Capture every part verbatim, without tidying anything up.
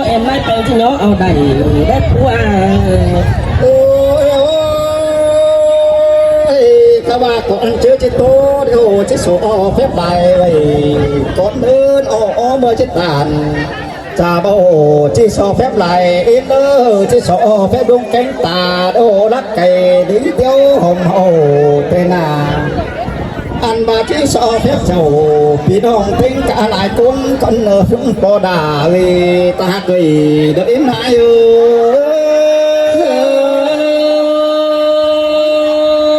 Em ꞌnái peng ꞌchí ꞌnhó au đảy đé pú a. Ôi, ôi, ká ꞌva cón ꞌchớ ꞌchí ꞌtố đi ô ꞌchí sổ phép lai ꞌvạy. Cón ꞌnớn ô ô ꞌmưa ꞌchí tản. Chả báu ꞌchí sổ phép lai, ím ꞌnớ ꞌchí sổ phép đung kéng ta đô lắc cày đính tiếu hồng hậu tê nà. Ăn ꞌva ꞌchí sổ phép chảu, ꞌpi ꞌnọng ꞌtếng cá lai cốn cón ꞌnơ phúng ꞌpo đả ꞌlế ta hák ꞌlới, đơ ím ꞌnái ơi.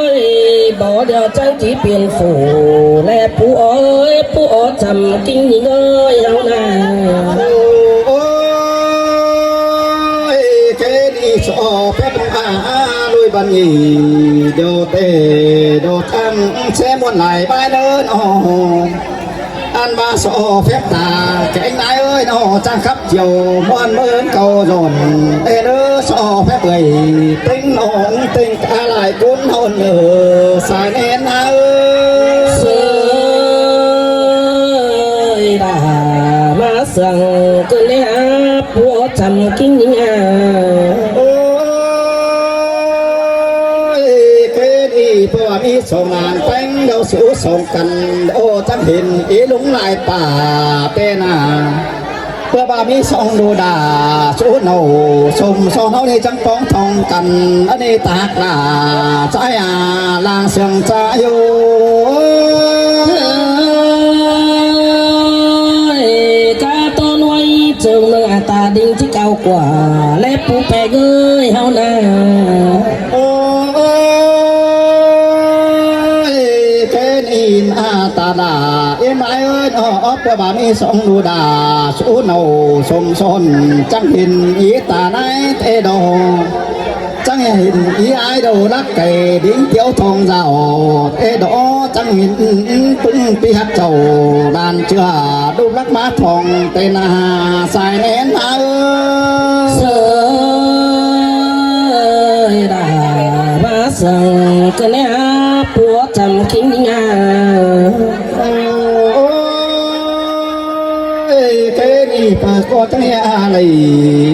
Ôi, báu điêu chắng ꞌchí piên phủ, ꞌlẹ pú ơi, pú ơi chăm ꞌkính ꞌnhính ơi, ꞌháu nà. Ôi, ké đi sổ phép a, a, lui băn nhỉ, đô tê, đô thăm, ꞌsé ꞌmuôn lai bái ꞌnớ ꞌnọ. Ăn ꞌva sổ phép ta, kéng ꞌnái ơi ꞌnọ, chắng khắp chiều, ꞌmuôn ꞌmớn câu dọn, ê ꞌnớ sổ phép ꞌlới, ꞌtếng ꞌnọng, ꞌtếng cá lai cốn hôn ơ, sai ꞌnén ꞌnớ. Sơ ơi đà, ꞌmá sương ꞌcứn ꞌlé a, pú ơi chăm ꞌkính ꞌnhính a. Ôi, ké đi ꞌpưa ꞌva ꞌmí song ꞌnán ꞌpéng đaư sú song căn, ô chắng hên í ꞌlống lai pả tê nà. ꞌPưa ꞌva ꞌmí song đu đà sú nâu, sôm son ꞌháu ꞌnị chắng póng thong căn, ꞌnị ta hák lả, ꞌchái a, lang sương ꞌchái ꞌhụ. Ôi, cá ꞌtố ꞌnọi ꞌchương ꞌnưng a ta đinh ꞌchí cáu ꞌquá, ꞌlẹ pú peng ơi ꞌháu nà. Ôi, ké ꞌnị a ta đà, ím ꞌnái ơi ꞌnọ, ók ꞌpưa ꞌva ꞌmí song đu đà, sú nâu, sôm son, chắng hên í ta ꞌnái tê đô. Chắng hên í ải đô lắc cày đính tiếu thong dao, ê đô chắng hên ꞌpứng ꞌpi hák chảu, đan ꞌchưa đúc lắc ꞌmá thong tê nà sai ꞌnén ꞌnớ. Sơ ơi đà, ꞌmá sương ꞌcứn ꞌlé a, pú ơi chăm ꞌkính ꞌnhính a. Ôi, ké ꞌnị pă ꞌcọ chắng hia lai,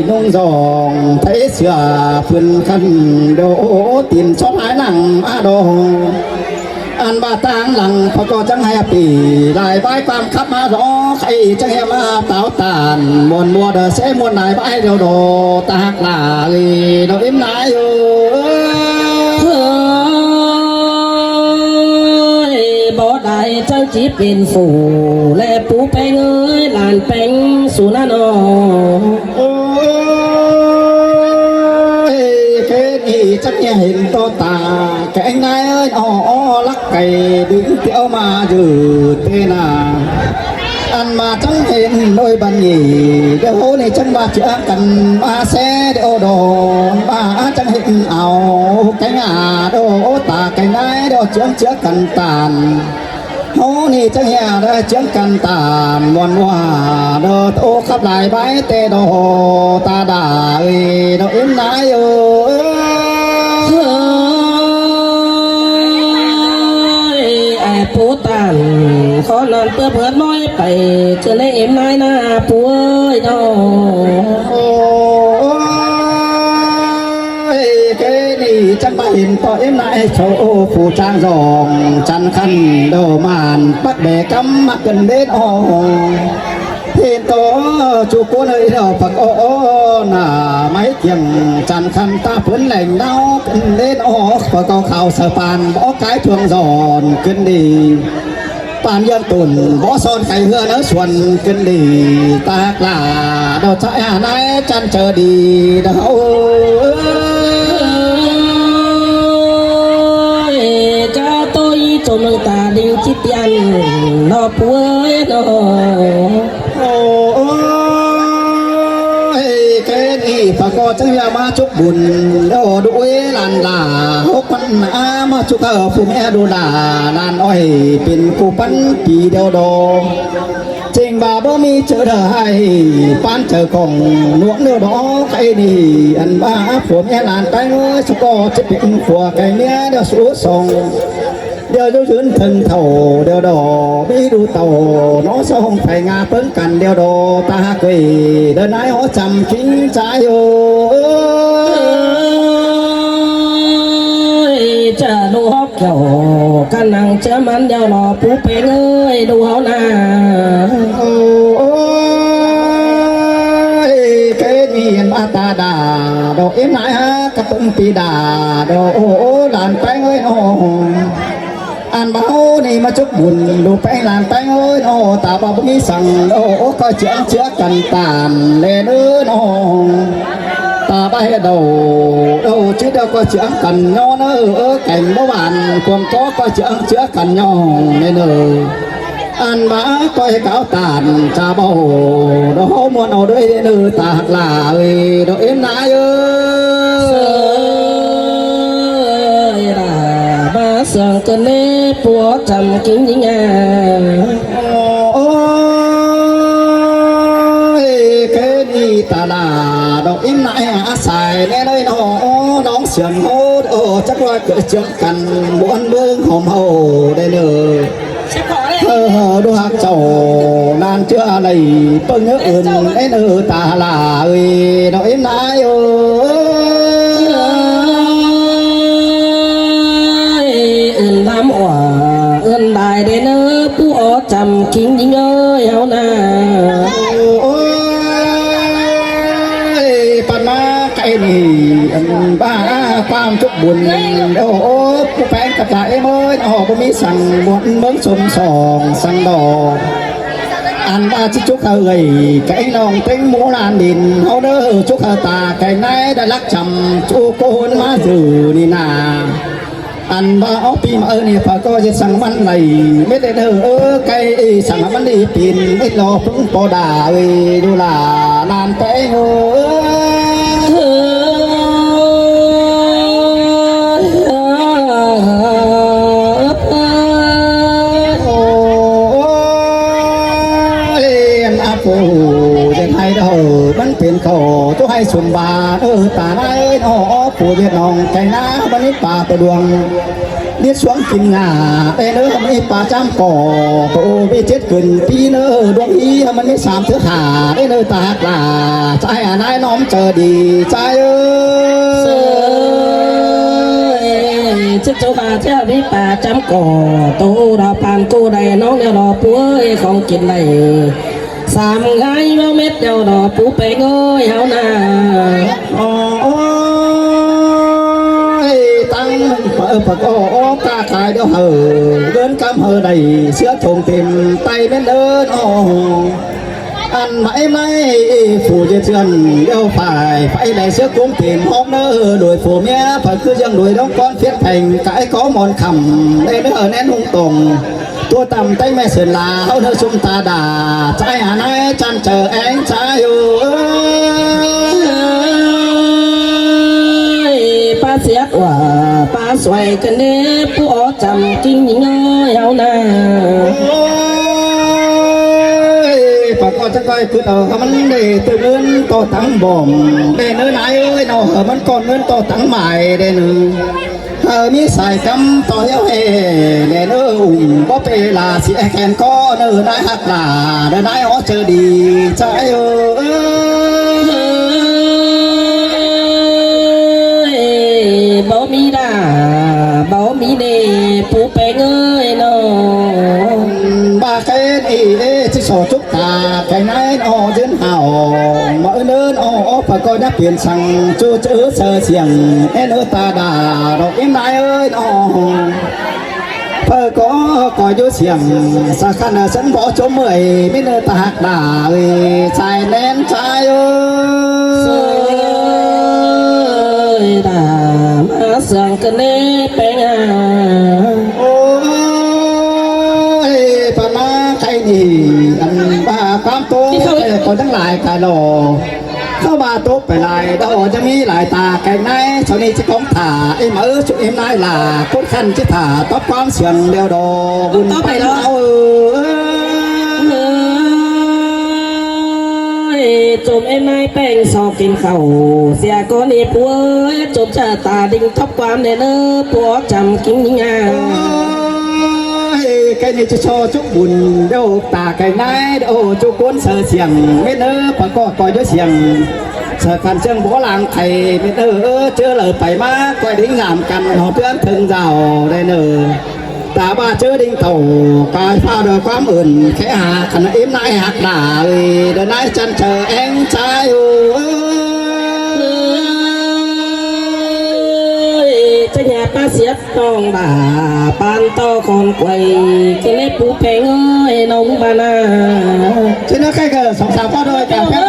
ꞌnung dong, thái sửa, phưn khăn, đô, tin sót hái lăng, a đô. Ăn ꞌva tang lăng, pă ꞌcọ chắng hia pỉ, lai bái ꞌquám khắp ꞌmá đô, khay chắng hia ꞌmá táo tản, ꞌmuôn ꞌmưa đơ ꞌsé ꞌmuôn lai bái đô đô, ta hák lả, ꞌlới đô ím ꞌnái ơi. Ôi, báu đảy chắng ꞌchí piên phủ, ꞌlẹ pú peng ơi, lan peng sú nà ꞌnọ. Ôi, ké ꞌnị chắng hên ꞌtó ta, kéng ꞌnái ơi ꞌnọ, lắc cày đính tiếu ꞌmá dư tê nà. Ăn ꞌmá chắng hên ꞌnọi băn nhỉ, đơ ꞌhụ ꞌnị chắng ꞌmá ꞌchưa căn ꞌmá ꞌsé đơ đô, ꞌmá chắng hên au, kéng a đô ta kéng ꞌnái đô chướng ꞌchưa căn tản. ꞌHụ ꞌnị chắng hia đơ chướng căn tản, ꞌmuôn ꞌmưa đơ tô khắp lai bái tê đô, ta đà ơi đô ím ꞌnái ơi. Ôi, ai pú tản, khó năn ꞌpưa bớt ꞌnọi pay, ꞌchớ ꞌnị ím ꞌnái nà pú ơi đô. Ôi, ké ꞌnị chắng ꞌmá hên ꞌtó ím ꞌnái sô phủ trang dong, chăn khăn đô màn, bắc bẻ cắm mắc cần đến ô. Hên ꞌtó ꞌchu ꞌcốn ơi đô pă ꞌcọ nà, ꞌmá kiêng chăn khăn ta phớn lẻng ꞌnáo cần đến ô, pă ꞌcọ khảu sơ păn bó cái thuông dọn cần đi. Păn ꞌdọn tủn bó son khay ꞌhứa ꞌnớ suôn ꞌcứn đi, ta hák lả đô ꞌchái a ꞌnái chăn ꞌchớ đi đô. Ôi, cá ꞌtố ꞌchôm ꞌnưng ta đinh ꞌchí piên ꞌnọ pú ơi ꞌnọ. Ôi, ké ꞌnị pă ꞌcọ chắng hia ꞌmá chúc bun đô đuối lan lả, hốc ꞌmắn a ꞌmá chúc hảư phủ ꞌmía đu đà, lan ơi pên ꞌcú păn pí đô đô. Chêng ꞌva báu ꞌmí ꞌchớ đa ꞌhại, păn ꞌchớ khong ꞌnuôn đô đô khay ꞌnị, ăn ꞌva phủ ꞌmía lan peng ơi, sô ꞌcọ ꞌchí pên phủ khay ꞌmía đô sú song. Điêu dú dưn thơng thảu điêu đỏ, bí đu tảu, nó so hông phải ngà pơng căn điêu đỏ, ta hạc quỷ, đơ nái ó chăm kính trái ơi. Chả đu hóc kiểu, căn năng chớ mắn điêu đỏ, pú pê ngơi đu háo nà. Ôi, cái miền a ta đà, đỏ im nái ha, cặp tông pì đà, đỏ ô ô, làn pé ngơi nó. Ăn báo ni mà chúc buồn, đu pé làn pé ngơi nó, ta bảo bố mi sẵn, đỏ ô, coi chữ ăn chứa cẩn tàn, lê nơ nó. Ta bái đầu, đầu chứ đâu coi chữ ăn cẩn nho nó, ơ, cảnh bố bạn, cuồng có coi chữ ăn chứa cẩn nho, lê nơ. Ăn bá coi cáo tàn, cha bảo, đó hô muôn ô đôi nư ta hạc lạ ơi, đó êm nái ơi. Ơi là bá sương cơn nê pua chăm kính nhính à. Ôi, cái đi ta là, đó êm nái à, sai nê nơi nó, nóng sương hô, ô, chắc là cỡ sương cẩn, muôn mương hòm hầu, đây nư. Hơ hơ đô hạc chầu, nan chứa lầy, pơng nhớ ơn, ên ơ ta là ơi, nó êm nái ơi. Ơn lắm ủa, ơn đài đến ơ, pú ó chăm kính nhính ơi, háo nà. Ôi, păn má cái này, ba quang chúc buồn, ô, ô, pú pén cặp lại em ơi, nó bố mi sẵn buồn mớng sông sòng sẵn đỏ. Ăn ba chích chúc thơ gầy, cái nòng têng mũ lan đìn, háo nơ chúc thơ ta, cái nái đã lắc chăm, chú cô hôn má dử nì nà. Ăn ba ốc pim ơ nì phở co dệt sẵn măn lầy, mết đen hơ ơ, cái sẵn măn đi pin, mết lo phứng pò đà, ơi, đu là, nan cái hơ. Ôi, ăn áp phủ, dân hay đâu, bắn tiền khẩu, chú hay sùng bà, ơ, tà nái, nó, phủ Việt Nam, cái ná, bắn ít bà, tờ đường, biết xuống kim ngà, ê, nớ, bắn ít bà, chăm cỏ, tổ, biết chết quyền, tí, nớ, đuông ý, bắn ít sám thứ hà, ê, nớ, tạc là, trái hà nái, nóm, chờ đi, trái ơi. Chết cháu bà, chết đi, bà, chăm cỏ, tổ, đào, pàn, cô, đầy, nóng, neo, đò, puối, không, chín, này. Sám gái máu mết đeo đỏ pú pé ngơi háo nà. Ôi, tăng phở phở có ố ca khai đeo hở, gớn cam hở đẩy, sứa thùng tìm tay mết đơn ồ. Ăn mãi mãi phủ diệt dần đeo phải, phải đẩy sứa cũng tìm hóm nơ, đuổi phủ mía, phải cứ dâng đuổi đóng con phiết thành, cái có mòn khẩm, đây mới ở nén hung tổng. Tua tăm tay mẹ sươn la, háo nơ sum ta đà, trái hà nái chăn chờ én trái ơi. Pá siết ua, pá xuai cân nê, pú ó chăm kinh nhính ơi, háo nà. Ôi, pá có chắc coi cứ tờ háo măn đê tư ngươn to tăng bỏm, đê nơ nái ơi, nó háo măn con ngươn to tăng mải đê nơ. Hơ mi sai cắm to hiếu hê, nè nơ ủng bó pê là si e khen có nơ nái hắc là, nơ nái ó chơ đi, cha ơi ơi. Bó mi đà, bó mi nê, pú pé ngơi nô. Ba cái đi ê, chứ sổ chúc ta, cái nái nó dươn hảo, mà ơn ơn, ô, ô, phải coi nhắc tiền sẵn, chú chữ sơ siềng, ê nơ ta đà, đọc im nái ơi, nó. Phơ có coi vô siêng, sa khăn sân võ chỗ mười, mít nơ ta hạc đà, ơi, sai nén sai ơi. Ơi, đà, má sương cân nê peng à. Ôi, pha má cái gì, ăn ba cám tô, cóทั้ng lại cả lò. Kháo ba tốp pay lai, đa ổ dăm ꞌmí lai ta, keng ꞌnái, sau ꞌnị ꞌchí cóng thả, ꞌếm máư, ꞌchí ꞌếm ꞌnái la, cốt khăn ꞌchí thả, tóp ꞌquám siêng đeo đo, ꞌvun tóp pay pay lo. Lo. Ơi, ꞌchum ꞌếm ꞌnái peng so kin khảu, sia ꞌcọ ꞌnị ꞌpú ơi, ꞌchum ꞌchạ ta đinh tóp ꞌquám ꞌnị ꞌnớ, ꞌpú chăm kin ꞌnị ꞌnga. Cái ꞌnị ꞌchí ꞌchọ chúc bun đô ta cái ꞌnái đô chúc ꞌcốn sơ siêng mết ꞌnớ, ꞌpá ꞌcọ ꞌcoi đô siêng. Sơ căn ꞌchương bó lăng khay mết ꞌnớ, ꞌchớ lở pay ꞌmá ꞌcoi đính dản căn ꞌhọt ꞌpứng thơng dao đảy ꞌnớ. Ta ꞌva ꞌchớ đinh tảu, cái ꞌphạ đòi ꞌquám ưn khé ha căn ím ꞌnái ꞌhặc đả ơi, đòi ꞌnái chăn chơ eng ꞌchái ơ. Ơi, ꞌchớ nhà ꞌpá siếp ꞌtong đả, ꞌpan ꞌto khong quay, cái lếp pú phéng ơi, nông ꞌva ꞌna. ꞌChớ ꞌnớ khay ꞌcọ song sam ꞌpá đôi cà phê